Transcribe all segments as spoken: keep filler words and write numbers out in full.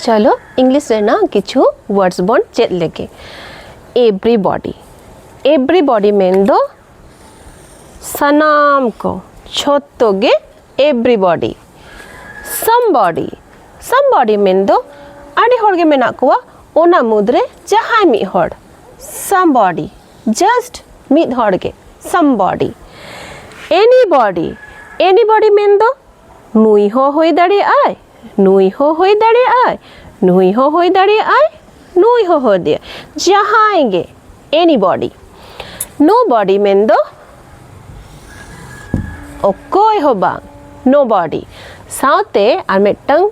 ᱪᱚᱞᱚ, ᱤᱝᱞᱤᱥ ᱨᱮᱱᱟᱜ ᱠᱤᱪᱷᱩ ᱣᱟᱨᱰᱥ ᱵᱚᱱ ᱪᱮᱫ ᱞᱮᱜᱮ᱾ ᱮᱵᱨᱤᱵᱚᱰᱤ᱾ ᱮᱵᱨᱤᱵᱚᱰᱤ ᱢᱮᱱᱫᱚ ᱥᱟᱱᱟᱢ ᱠᱚ, ᱡᱷᱚᱛᱚ ᱜᱮ᱾ ᱮᱵᱨᱤᱵᱚᱰᱤ᱾ ᱥᱟᱢᱵᱚᱰᱤ᱾ ᱥᱟᱢᱵᱚᱰᱤ ᱢᱮᱱᱫᱚ ᱟᱹᱰᱤ ᱦᱚᱲ ᱜᱮ ᱢᱮᱱᱟᱜ ᱠᱚᱣᱟ, ᱚᱱᱟ ᱢᱩᱫᱽᱨᱮ ᱡᱟᱦᱟᱸᱭ ᱢᱤᱫ ᱦᱚᱲ᱾ ᱥᱟᱢᱵᱚᱰᱤ᱾ ᱡᱟᱥᱴ ᱢᱤᱫ ᱦᱚᱲ ᱜᱮ᱾ ᱥᱟᱢᱵᱚᱰᱤ᱾ ᱮᱱᱤᱵᱚᱰᱤ᱾ ᱮᱱᱤᱵᱚᱰᱤ ᱢᱮᱱᱫᱚ ᱱᱩᱭ ᱦᱚᱸ ᱦᱩᱭ ᱫᱟᱲᱮᱭᱟᱜᱼᱟᱭ, ᱱᱩᱭ ᱦᱚᱸ ᱦᱩᱭ ᱫᱟᱲᱮᱭᱟᱜᱼᱟᱭ, ᱱᱩᱭ ᱦᱚᱸ ᱦᱩᱭ ᱫᱟᱲᱮᱭᱟᱜᱼᱟᱭ, ᱱᱩᱭ ᱦᱚᱸ ᱦᱩᱭ ᱫᱟᱲᱮᱭᱟᱜᱼᱟᱭ, ᱡᱟᱦᱟᱸᱭ ᱜᱮ᱾ ᱮᱱᱤᱵᱚᱰᱤ᱾ ᱱᱳᱵᱚᱰᱤ ᱢᱮᱱᱫᱚ ᱚᱠᱚᱭ ᱦᱚᱸ ᱵᱟᱝ᱾ ᱱᱳᱵᱚᱰᱤ᱾ ᱥᱟᱶᱛᱮ ᱟᱨ ᱢᱤᱫᱴᱟᱝ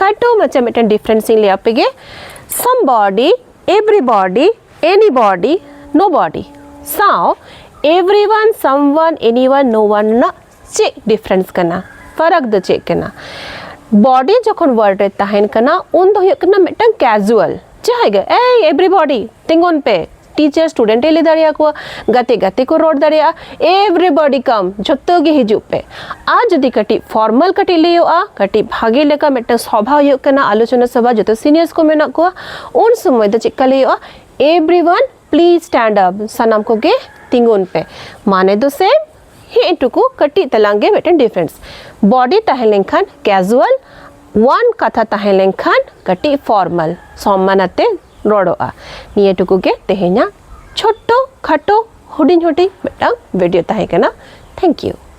ᱠᱷᱟᱴᱚ ᱢᱟᱪᱷᱟ ᱢᱤᱫᱴᱟᱝ ᱰᱤᱯᱷᱟᱨᱮᱱᱥ ᱤᱧ ᱞᱟᱹᱭ ᱟᱯᱮ ᱜᱮ᱾ ᱥᱟᱢᱵᱚᱰᱤ, ᱮᱵᱨᱤᱵᱚᱰᱤ, ᱮᱱᱤᱵᱚᱰᱤ, ᱱᱳᱵᱚᱰᱤ᱾ ᱥᱟᱶ ᱮᱵᱨᱤᱣᱟᱱ, ᱥᱟᱢᱣᱟᱱ, ᱮᱱᱤᱣᱟᱱ, ᱱᱳᱣᱟᱱ ᱨᱮᱱᱟᱜ ᱪᱮᱫ ᱰᱤᱯᱷᱟᱨᱮᱱᱥ ᱠᱟᱱᱟ? ᱯᱷᱟᱨᱟᱠ ᱫᱚ ᱪᱮᱫ ᱠᱟᱱᱟ? ᱵᱚᱰᱤ ᱡᱚᱠᱷᱚᱱ ᱣᱟᱨᱰ ᱨᱮ ᱛᱟᱦᱮᱱ ᱠᱟᱱᱟ, ᱩᱱ ᱫᱚ ᱦᱩᱭᱩᱜ ᱠᱟᱱᱟ ᱢᱤᱫᱴᱟᱝ ᱠᱮᱡᱩᱣᱟᱞ, ᱡᱟᱦᱟᱸᱭ ᱜᱮ, "ᱮᱭ ᱮᱵᱨᱤᱵᱚᱰᱤ, ᱛᱤᱸᱜᱩᱱ ᱯᱮ", ᱴᱤᱪᱟᱨ ᱥᱴᱩᱰᱮᱱᱴ ᱮ ᱞᱟᱹᱭ ᱫᱟᱲᱮᱭᱟᱠᱚᱣᱟ, ᱜᱟᱛᱮ ᱜᱟᱛᱮ ᱠᱚ ᱨᱚᱲ ᱫᱟᱲᱮᱭᱟᱜᱼᱟ, "ᱮᱵᱨᱤᱵᱚᱰᱤ ᱠᱟᱢ, ᱡᱷᱚᱛᱚ ᱜᱮ ᱦᱤᱡᱩᱜ ᱯᱮ᱾" ᱟᱨ ᱡᱩᱫᱤ ᱠᱟᱹᱴᱤᱡ ᱯᱷᱚᱨᱢᱟᱞ ᱠᱟᱹᱴᱤᱡ ᱞᱟᱹᱭᱚᱜᱼᱟ, ᱠᱟᱹᱴᱤᱡ ᱵᱷᱟᱜᱮ ᱞᱮᱠᱟ ᱢᱤᱫᱴᱟᱝ ᱥᱚᱵᱷᱟ ᱦᱩᱭᱩᱜ ᱠᱟᱱᱟ, ᱟᱞᱳᱪᱚᱱᱟ ᱥᱚᱵᱷᱟ, ᱡᱚᱛᱚ ᱥᱤᱱᱤᱭᱟᱨᱥ ᱠᱚ ᱢᱮᱱᱟᱜ ᱠᱚᱣᱟ, ᱩᱱ ᱥᱚᱢᱚᱭ ᱫᱚ ᱪᱮᱫᱠᱟ ᱞᱟᱹᱭᱚᱜᱼᱟ? "Everyone please stand up", ᱥᱟᱱᱟᱢ ᱠᱚᱜᱮ ᱛᱤᱸᱜᱩᱱ ᱯᱮ᱾ ᱢᱟᱱᱮ ᱫᱚ ᱥᱮᱢ, ᱦᱮᱸ ᱴᱩᱠᱩ ᱠᱟᱹᱴᱤᱡ ᱛᱟᱞᱟᱝ ᱜᱮ ᱢᱤᱫᱴᱮᱱ ᱰᱤᱯᱷᱟᱨᱮᱱᱥ᱾ ᱵᱚᱰᱤ ᱛᱟᱦᱮᱸ ᱞᱮᱱᱠᱷᱟᱱ ᱠᱮᱡᱩᱣᱟᱞ, ᱣᱟᱱ ᱠᱟᱛᱷᱟ ᱛᱟᱦᱮᱸ ᱞᱮᱱᱠᱷᱟᱱ ᱠᱟᱹᱴᱤᱡ ᱯᱷᱚᱨᱢᱟᱞ, ᱥᱚᱢᱢᱟᱱ ᱟᱛᱮ ᱨᱚᱲᱚᱜᱼᱟ᱾ ᱱᱤᱭᱟᱹ ᱴᱩᱠᱩ ᱜᱮ ᱛᱮᱦᱮᱧᱟᱜ ᱪᱷᱳᱴᱳ ᱠᱷᱟᱴᱚ ᱦᱩᱰᱤᱧ ᱦᱩᱰᱤᱧ ᱢᱤᱫᱴᱟᱝ ᱵᱷᱤᱰᱤᱭᱳ ᱛᱟᱦᱮᱸ ᱠᱟᱱᱟ᱾ Thank U.